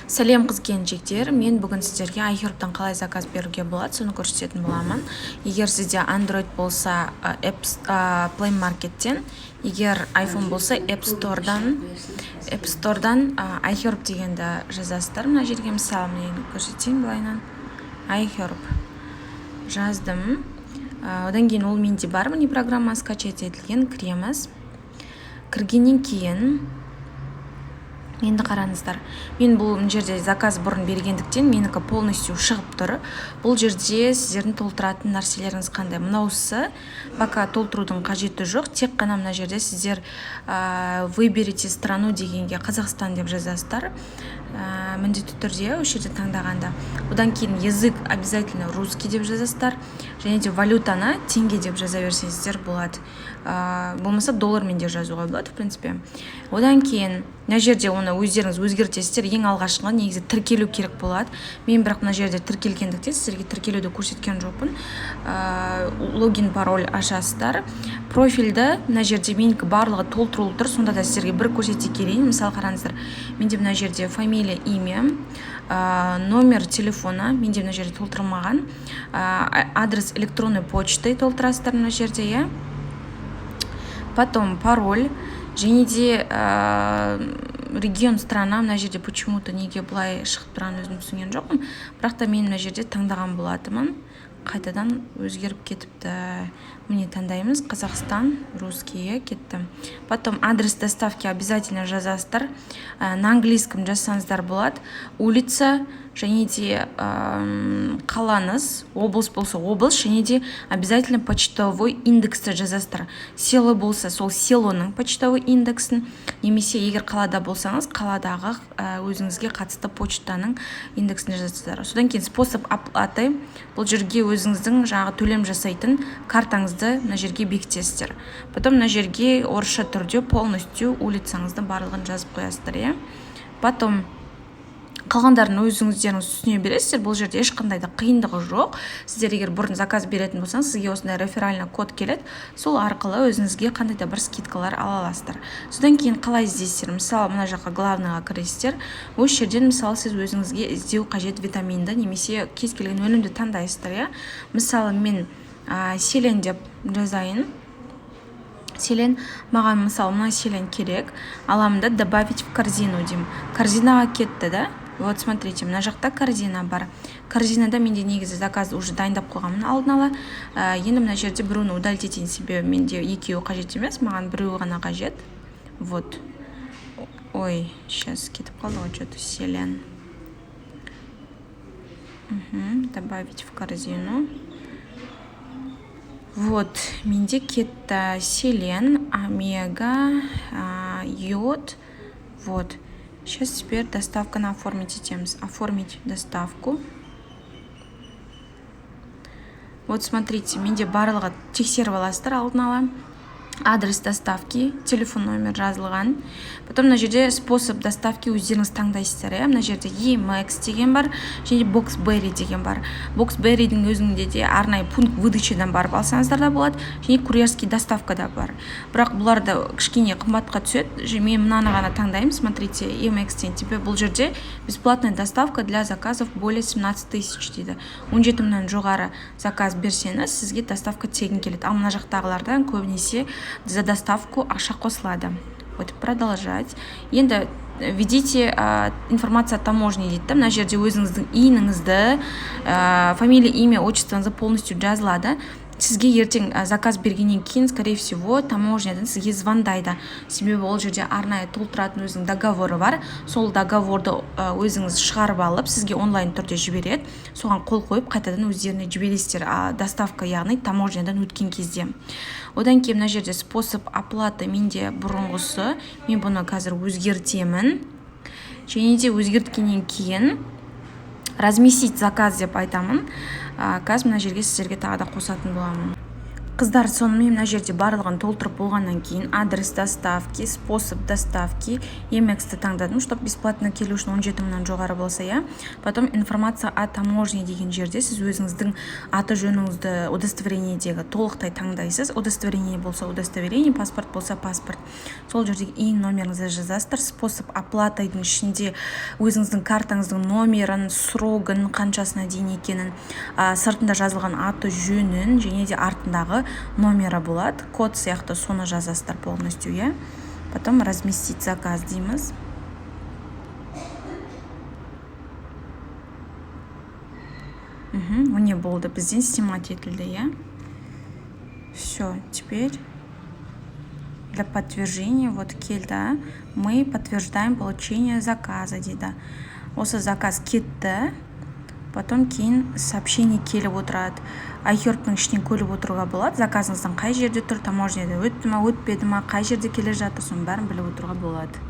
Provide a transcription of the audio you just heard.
Сәлем, қыз келіншектер! Мен бүгін сіздерге iHerb-тан қалай заказ беруге болады, соны көрсететін боламын. Егер сізде Android болса, Apps Play Market'тен, егер iPhone болса, App Store'дан iHerb дегенді жазасыздар мына жерге. Мысалы, мен көрсетейін былайынан: iHerb жаздым. Одан кейін ол менде бар, міне, программа скачать етілген. Кіреміз. Кіргеннен кейін енді қараңыздар, мен бұл мына жерде заказ бұрын бергендіктен, менікі полностью шығып тұр. Бұл жерде сіздердің толтыратын нәрселеріңіз қандай? Мынаусы пока толтырудың қажеті жоқ. Тек қана мына жерде сіздер «Выберите страну» дегенге «Қазақстан» деп жазасыздар міндетті түрде осы жерде таңдағанда. Одан кейін язык обязательно «русский» деп жазасыздар және де валютаны теңге деп жаза берсеңіздер болады, болмаса доллармен де жазуға болады, в принципе. Одан кейін мына жерде оны өздеріңіз өзгертесіздер. Ең алғашқы негізі тіркелу керек болады. Мен бірақ мына жерде тіркелгендіктен, сіздерге тіркелуді көрсеткен жоқпын. Логин, пароль ашасыздар, профильді. Мына жерде менікі барлығы толтырулы тұр, сонда да сіздерге бір көрсете келейін. Мысалы, қараңыздар, менде мына жерде фамилия, имя, номер телефона менде мына жерде толтырылмаған, адрес электронной почты толтырасыздар мына жерде, иә, потом пароль және де регион, страна. Мына жерде почему то неге былай шығып тұрғанын өзім түсінген жоқпын, бірақ та мен мына жерде таңдаған болатынмын, қайтадан өзгеріп кетіпті. Міне, таңдаймыз «Қазақстан», «русский», кетті. Потом адрес доставки обязательно жазасыздар, на английском жазсаңыздар болады, улица және де қалаңыз, облыс болса, облыс және де обязательно почтовый индексті жазасыздар. Село болса, сол селоның почтовый индексін немесе егер қалада болсаңыз, қаладағы өзіңізге қатысты почтаның индексін жазасыздар. Содан кейін способ оплаты, бұл жерге өзіңіздің жаңағы төлем жасайтын картаңызды мына жерге бекітесіздер. Потом мына жерге орысша түрде полностью улицаңыздың барлығын жазып қоясыздар, иә. Потом қалғандарын өзіңіздеріңіз түсіне бересіздер, бұл жерде ешқандай да қиындығы жоқ. Сіздер егер бұрын заказ беретін болсаңыз, сізге осындай реферальный код келеді, сол арқылы өзіңізге қандай да бір скидкалар ала аласыздар. Содан кейін қалай іздейсіздер? Мысалы, мына жаққа, главныйға кіресіздер. Осы жерден, мысалы, сіз өзіңізге іздеу қажет витаминді немесе кез келген өнімді таңдайсыздар, иә. Мысалы, мен селен деп жазайын. Селен маған, мысалы, мына селен керек. Аламын да, «Добавить в корзину» деймін. Корзинаға кетті да. Вот, смотрите, мына жақта корзина бар. Корзинада менде негізі заказ уже дайындап қойғанмын алдын ала. Енді мына жерде біреуін удалить етейін, себебі менде екеуі қажет емес, маған біреуі ғана қажет. Вот, ой, сейчас кетіп қалды ғой че то селен. Добавить в корзину. Вот, менде кетті селен, омега, йод. Вот сейчас теперь доставканы оформить етеміз. Оформить доставку. Вот, смотрите, менде барлығы, тексеріп аласыздар алдын ала: адрес доставки, телефон номер жазылған. Потом мына жерде способ доставки өздеріңіз таңдайсыздар, иә. Мына жерде EMX деген бар және Boxberry деген бар. Boxberryдің өзінде де арнайы пункт выдачадан барып алсаңыздар да болады және курьерский доставка да бар, бірақ бұлар да кішкене қымбатқа түседі. Мен мынаны ғана таңдаймын. Смотрите, EMX-тен тебе бұл жерде «Бесплатная доставка для заказов более 17 тысяч» дейді. 17 мыңнан жоғары заказ берсеңіз, сізге доставка тегін келеді. Ал мына жақтағылардан көбінесе за доставку ақша қосылады. Вот, продолжать. Енді «Введите информация о таможне» дейді да. Мына жерде өзіңіздің ИИНіңізді, фамилия, имя, отчествоңызды полностью жазылады. Сізге ертең заказ бергеннен кейін, скорее всего, таможнядан сізге звондайды, себебі ол жерде арнайы толтыратын өзінің договоры бар. Сол договорды өзіңіз шығарып алып, сізге онлайн түрде жібереді. Соған қол қойып, қайтадан өздеріне жібересіздер, доставка, яғни таможнядан өткен кезде. Одан кейін мына жерде способ оплаты менде бұрынғысы, мен бұны қазір өзгертемін және де өзгерткеннен кейін «Разместить заказ» деп айтамын. Қазір мына жерге сіздерге тағы да қосатын боламын. Қыздар, сонымен мына жерде барлығын толтырып болғаннан кейін адрес доставки, способ доставки, MX-ті таңдадым, чтобы бесплатно келу үшін, 17 мыңнан жоғары болса, иә. Потом информация о таможне деген жерде сіз өзіңіздің аты жөніңізді удостоверениедегі толықтай таңдайсыз. Удостоверение болса, удостоверение, паспорт болса, паспорт. Сол жердегі ИИН номеріңізді жазасыздар. Способ оплатаның ішінде өзіңіздің картаңыздың номерін, срогын, қаншасына дейін екенін, сыртында жазылған аты жөнін және де артындағы номері болады, код сияқты, соны жазасыздар полностью, иә. Потом разместить заказ дейміз. Міне, болды, бізден снимать етілді, иә. Все, теперь для подтверждения вот келді. Мы подтверждаем получение заказа дейді. Осы заказ кетті. Потом кейін сообщение келіп отырады. iHerb-тің ішінен көріп отыруға болады, заказыңыздың қай жерде тұр, таможняда өтті ма, өтпеді ма, қай жерде келе жатыр, соның бәрін біліп отыруға болады.